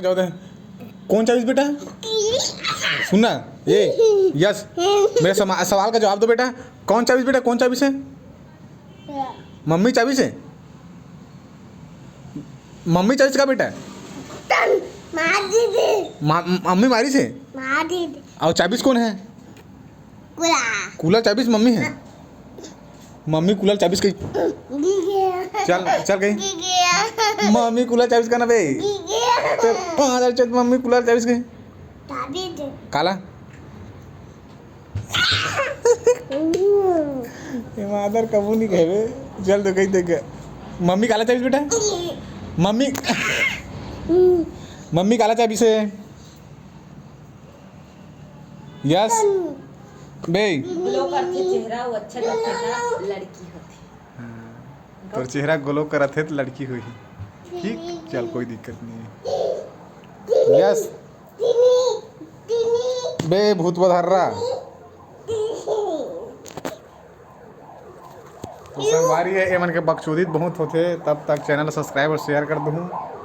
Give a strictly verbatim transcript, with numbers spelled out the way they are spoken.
जाओ दे। कौन चाबीस बेटा? सुनना, ये, यस, मेरे समा-, सवाल का जवाब दो बेटा। कौन चाबीस बेटा, कौन चाबीस है? मम्मी चाबीस है? मम्मी चाबीस का बेटा? तन, मार दीदी। मा-, मम्मी मारिस है? मार दीदी। और चाबीस कौन है? कुला। कुला चाबीस मम्मी है। मम्मी कुला चाबीस कही। गीगे। चल, चल कही। गीगे। मम्मी कुला चाबीस का ना बे। गीगे। ते पाँच हजार चौथ मम्मी कुला चाबीस कही। चाबीस। काला? ये मादर कबू नहीं कहबे। चल तो कही देख। मम्मी काला चाबीस बेटा? मम्मी, मम्मी काला चाबीस है? यस। बे। ग्लो करथे चेहरा, वो अच्छा लगथे त लड़की होथे। हाँ। तोर चेहरा ग्लो करत हे त लड़की होही। ठीक, चल, कोई दिक्कत नहीं है। यस। बे भूत बधर्रा। तो संगवारी है, एमन के बकचोदी बहुत होथे, तब तक चैनल सब्सक्राइब और शेयर कर दूँ।